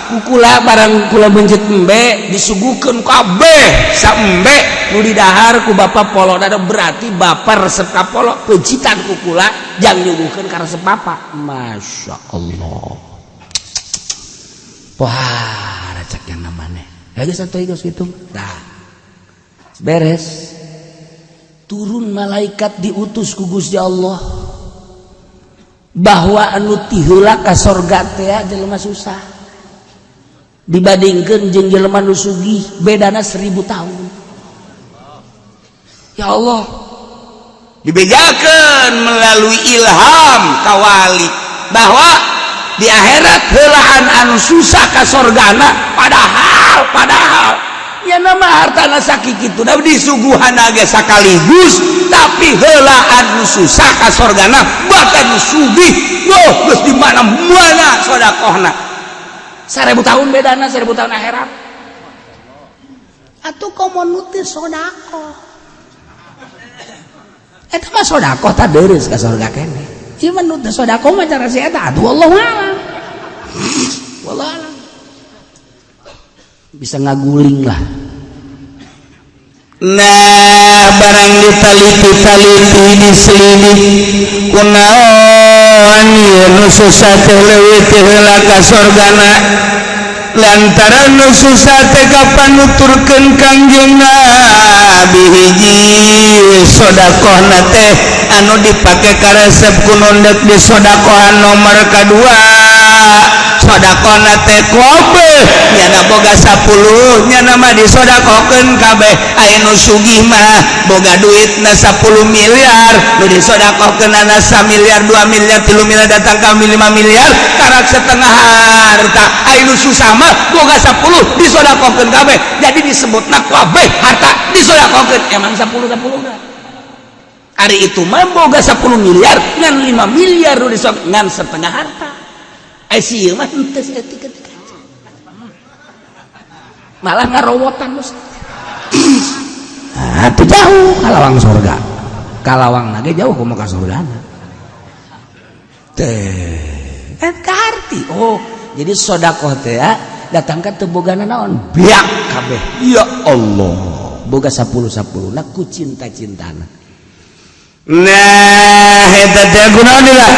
[SPEAKER 1] Kukula barang kula mencit embe disuguhkeun kabeh saembe nu didahar ku bapak polo dada berarti bapak resep ka polo peuncitan ku kula jang nyuguhkeun ka resep bapak. Masya Allah. Wah, racak yang namanya. Ya geus atuh geus kitu. Dah. Beres. Turun malaikat diutus ku Gusti Allah bahwa anu tiheula ka sorga teh jelema susah dibandingkeun jeung jelema nu sugih bedana 1000 tahun. Ya Allah,
[SPEAKER 2] dibejakeun melalui ilham kawali bahwa di akhirat heulaan anu susah ka sorgana padahal
[SPEAKER 1] Ya nama hartana sakikitu da disuguhan ge sakaligus, tapi heulaan nu susah ka sorgana, bahkan nu sugih oh geus di mana-mana sodakohna. 1000 tahun bedana, 1000 tahun akhirat. Atuh komo nu teu sodakoh, eta mah sodakoh tah deureus ka sorga keneh. Ieu mah nu teu sodakoh mah cara si eta atuh, wallahu a'lam, wallahu a'lam, bisa ngaguling lah.
[SPEAKER 2] Nah, barang ditaliti-taliti, diselidik, kunaon ieu nu susah teh leuwih teh heula ka sorgana? Lantaran nu susah teh kapan nuturkeun Kangjeng Nabi, hiji sodakohna teh anu dipake karesep ku nu deuk disodakohan. Nomor kadua, sodakohna teh kabeh, nyana boga 10, nyana mah disodakohkeun kabeh. Aya nu sugih mah boga duitna 10 miliar, nu disodakohkeunana 1 miliar, 2 miliar, 3 miliar, datang ka 5 miliar, karak setengah harta. Aya nu susah mah boga 10, disodakohkeun kabeh. Jadi disebutna kabeh harta disodakohkeun. Emang 10 10 enggak? Ari itu mah boga 10 miliar, ngan 5 miliar nu disok, ngan setengah harta. Ai sieun mah henteu saeutik. Malah ngarowotan. Nah, itu jauh kalawang surga, kalawang lagi jauh kumaha ka surgana teh kan kaharti. Oh, jadi sodakoh teh ya datang ka teu bogana naon, biak kabeh. Ya Allah, boga 10 10 nah ku cinta-cintana. Nah, eta teh kunaon lah?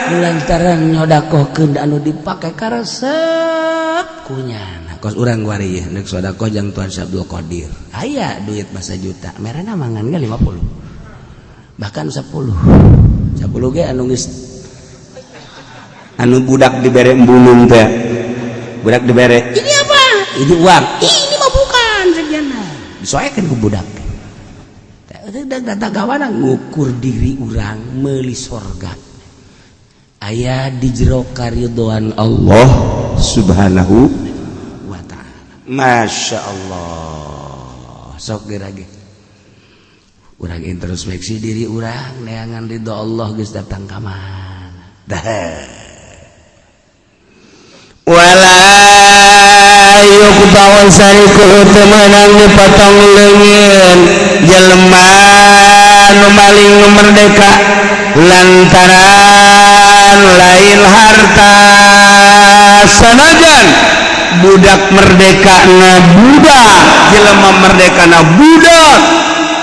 [SPEAKER 1] Lantaran nyodakohkeun anu dipake karesep kunyana. Kos urang wari nek sodakoh jang Tuan Syekh Abdul Qadir, aya duit masa juta, merena mangan ge 50, bahkan 10 10 ge anu geus
[SPEAKER 2] anu budak dibere embulung teh, budak dibere.
[SPEAKER 1] Ini apa ini? Uang ini mah bukan sekian, disoekeun ku budak. Datang kawana ngukur diri urang meuli sorga aya di jero karidhoan Allah
[SPEAKER 2] Subhanahu
[SPEAKER 1] wa ta'ala.
[SPEAKER 2] Masya Allah.
[SPEAKER 1] Sok geura ge urang introspeksi diri urang, neangan ridho Allah geus datang ka mana.
[SPEAKER 2] Dah. Wala yuqta'u sariqu, teu meunang dipotong leungeun jelema nu maling nu merdeka lantaran lain harta, sanajan budak merdeka na budak, jelema merdeka na budak,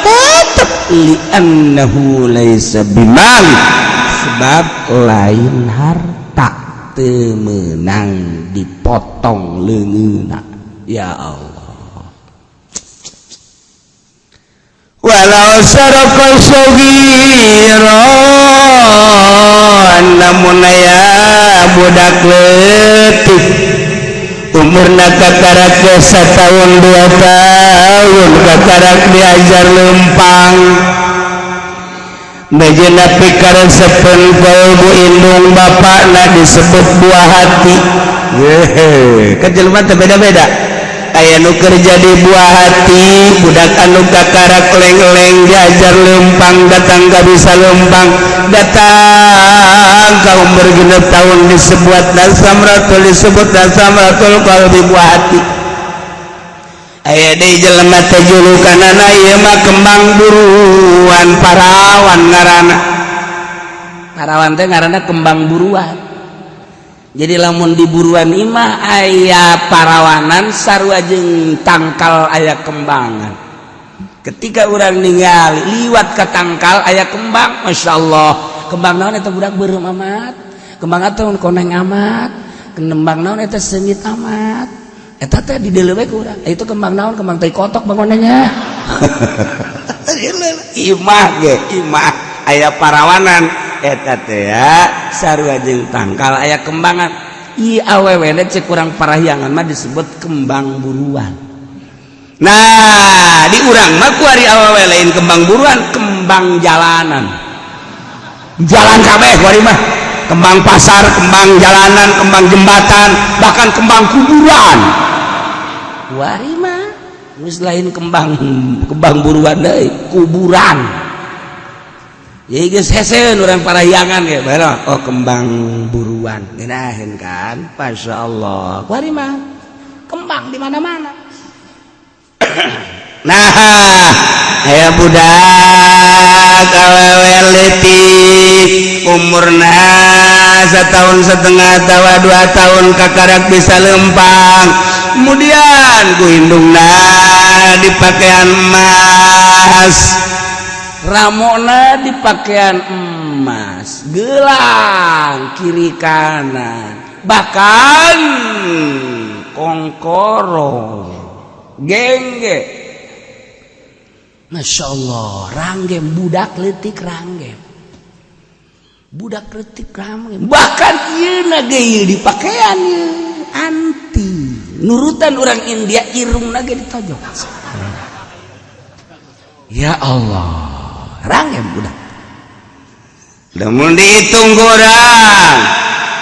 [SPEAKER 1] tetep li'annahu laisa bimal, sebab lain harta, teu meunang dipotong leungeunna. Ya Allah.
[SPEAKER 2] Walau saraka sogiron, namun aya budak leutik umurna kakarak 1 tahun 2 tahun, kakarak diajar lempang, bejena pikaresepeun ku ibu indung bapakna disebut buah hati. Yehe, kan jelema teh beda-beda. Aya nu keur jadi buah hati, budak anu kakarak leng-leng diajar lempang, datang ka bisa lempang, datang ka umur 6 tahun disebut samratul, disebut samratul qalbi, buah hati. Aya deui jelema teh julukanana ieu mah kembang buruan, parawan ngaranna.
[SPEAKER 1] Parawan teh ngaranna kembang buruan. Jadi lamun di buruan imah aya parawanan sarua jeung tangkal aya kembangan. Ketika urang ningali liwat ke tangkal aya kembang, masya Allah, kembang naon eta? Budak beureum amat kembang, atau koneng amat kembang naon eta, seungit amat eta teh, di we ku urang itu kembang naon? Kembang tai kotok bangunannya.
[SPEAKER 2] Imah ge, imah aya parawanan eta teh ya
[SPEAKER 1] sarua jeung tangkal aya kembangan. I awewe cek kurang parahyangan mah disebut kembang buruan.
[SPEAKER 2] Nah, di urang mah kuari awewe lain kembang buruan,
[SPEAKER 1] kembang jalanan.
[SPEAKER 2] Jalan kabeh kuari mah, kembang pasar, kembang jalanan, kembang jembatan, bahkan kembang kuburan.
[SPEAKER 1] Kuari mah. Geus lain kembang kembang buruan deui, kuburan. Ya geus heseun urang Parahyangan ge, bae oh kembang buruan. Ngeunaheun kan? Masyaallah. Kuari mah kembang di mana-mana.
[SPEAKER 2] Nah, aya budak awewe leutik umurna 1,5 tahun atawa 2 tahun, kakarak bisa lempang. Kemudian ku indungna dipakaian emas,
[SPEAKER 1] ramona dipakaian emas, gelang kiri kanan, bahkan kongkoro gengge. Masya Allah, ranggem budak letik, ranggem budak letik, ranggem. Bahkan ieu ge di pakaian anti nurutan orang India, irungna ge ditojok. Ya Allah, ranggem budak.
[SPEAKER 2] Lamun dihitung kurang,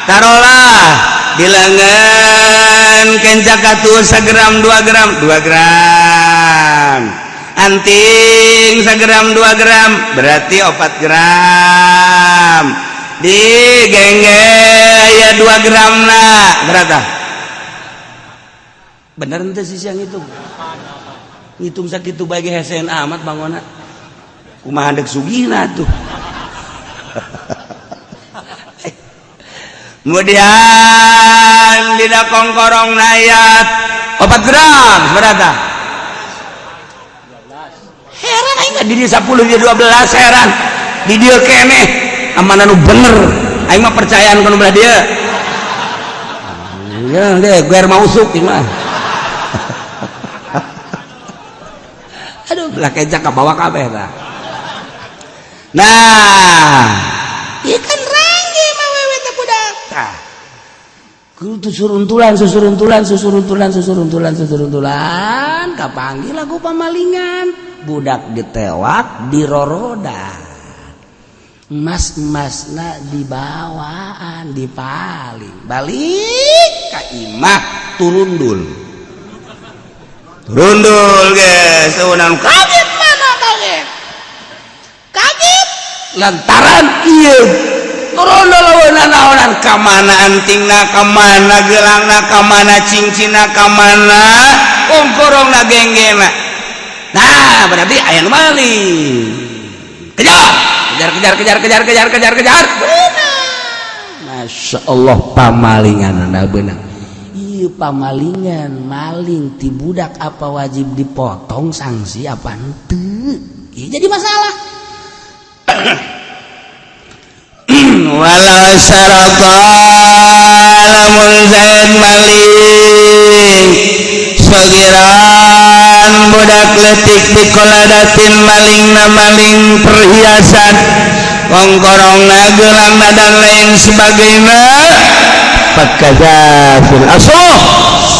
[SPEAKER 2] taruhlah di lengan kenca katu segram, 2 gram, 2 gram, anting segram, 2 gram, berarti 4 gram. Di gengge ya 2 gram lah, berapa?
[SPEAKER 1] Bener ente sih yang itu ngitung sakitu bagi hesen amat bangona, kumaha dek sugihna tuh.
[SPEAKER 2] Kemudian tidak kongkorong nayat 4 gram, berapa?
[SPEAKER 1] Heran aing mah, di dia 10, dia 12, heran. Di dia keneh amanah nu bener aing mah, percayaan kana belah dia ya deh gue mau usuk mah. Aduh, belah kencak ka bawa kabeh tah.
[SPEAKER 2] Nah,
[SPEAKER 1] ieu kan rangge mah wewe teh budak tah. Kudu suruntulan, susuruntulan, susuruntulan, susuruntulan, susuruntulan, kapanggil lagu pamalingan. Budak ditewak, diroroda, emas-emasna dibawaan, dipaling, balik ka imah turundul.
[SPEAKER 2] Turundul guys, eueunan.
[SPEAKER 1] Kaget mana, kaget. Kaget lantaran ieu turundul eueunan naonan.
[SPEAKER 2] Kamana antingna, kamana gelangna, kamana cincinna, kamana kongkorongna, genggena?
[SPEAKER 1] Nah, berarti aya nu maling. Kejar, kejar, kejar, kejar, kejar, kejar, kejar, kejar. Masya Allah, pamalingan anda benar. Iya, pamalingan maling ti budak apa wajib dipotong sanksi apa henteu? Iya, jadi masalah.
[SPEAKER 2] Walau syarata, lamun zaid maling sogiran budak letik biqoladatin, maling na maling perhiasan, kongkorongna, gelangna, dan lain sebagainya, fakaza fil asah.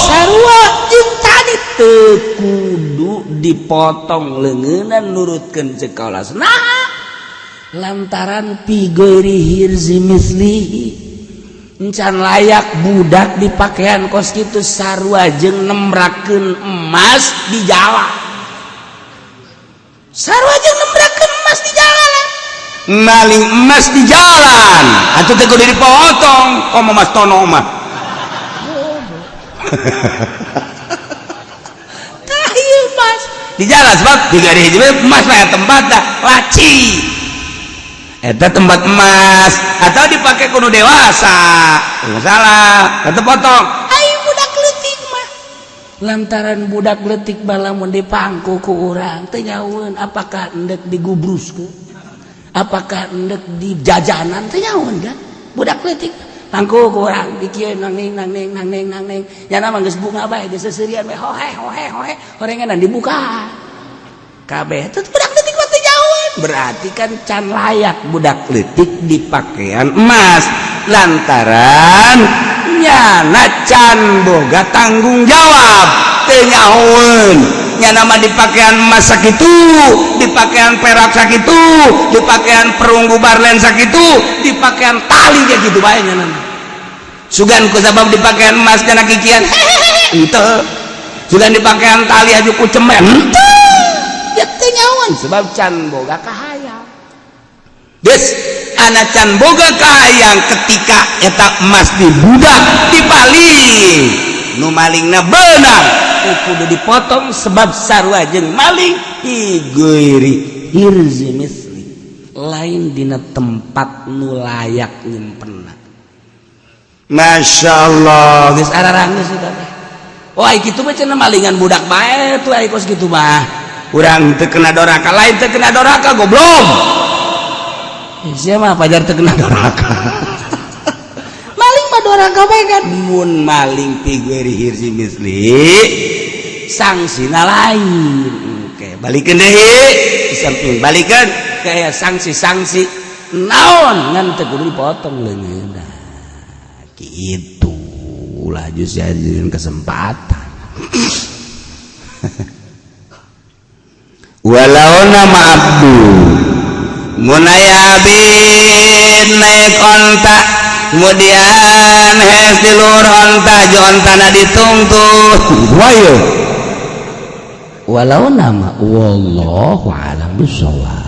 [SPEAKER 1] Sarua jeung tadi, teu kudu dipotong leungeunna nurutkeun ceuk kaula. Nah, lantaran fi ghairi hirzi mislihi, encan layak budak di pakaian kos kitu, sarua jeung nembrakeun emas di jalan, sarua jeung nembrakeun emas di jalan.
[SPEAKER 2] Maling emas di jalan atuh teu kudu dipotong, komo Mas Tono mah.
[SPEAKER 1] Tah, ieu emas
[SPEAKER 2] di jalan, sebab tiga di hiji emas mah tempat laci eta tempat emas atau dipakai kudu dewasa, nggak salah atau potong.
[SPEAKER 1] Ayo, budak letik mah, lantaran budak letik mah lamun dipangku ku urang teu nyahueun apakah endek digubruskeun, apakah endek di jajanan, teu nyahueun kan. Budak letik pangku ku urang dikieu, nang ning nang ning nang ning nang ning, nyana mah geus bunga bae, geus seserian we, hohe hohe hohe, horengan dibuka kabeh. Teu, budak letik mah teu nyahueun.
[SPEAKER 2] Berarti kan can layak budak letik di pakaian emas lantaran nyana can boga tanggung jawab, teu nyahoeun nyana mah di pakaian emas sakitu, di pakaian perak sakitu, di pakaian perunggu barlen sakitu, di pakaian tali kayak gitu bae nyana mah. Sugan ku sabab di pakaian emas nyana kikian, henteu.
[SPEAKER 1] Sudah dipakean tali aja ku cemen. Henteu. Ya teu nyawan sebab can boga kahayang. Geus ana can boga kahayang ketika eta emas dibudak dipaling. Nu malingna beunang kudu dipotong sebab sarua jeung maling fi ghairi hirzi misli, lain dina tempat nu layak nyimpenna. Masya Allah, geus ararang geus eta teh. Oh, ai kitu mah cenah malingan budak bae tuh, ai kos kitu mah. Urang teu kena doraka, lain teu kena doraka goblok. Sia mah pajar teu kena doraka. Maling mah doraka bae kan. Mun maling fi ghairi hirzi misli sangsina lain. Oke, balikeun deui. Di samping balikeun kayak sanksi-sanksi naon ngan teu kudu dipotong leungeunna. Gitu lah justru kesempatan.
[SPEAKER 2] Walau nama abdu munaya abid naik onta, kemudian hes di luhur onta, jo ontana ditungtung.
[SPEAKER 1] Wayo walau nama wallahu alam bisawab.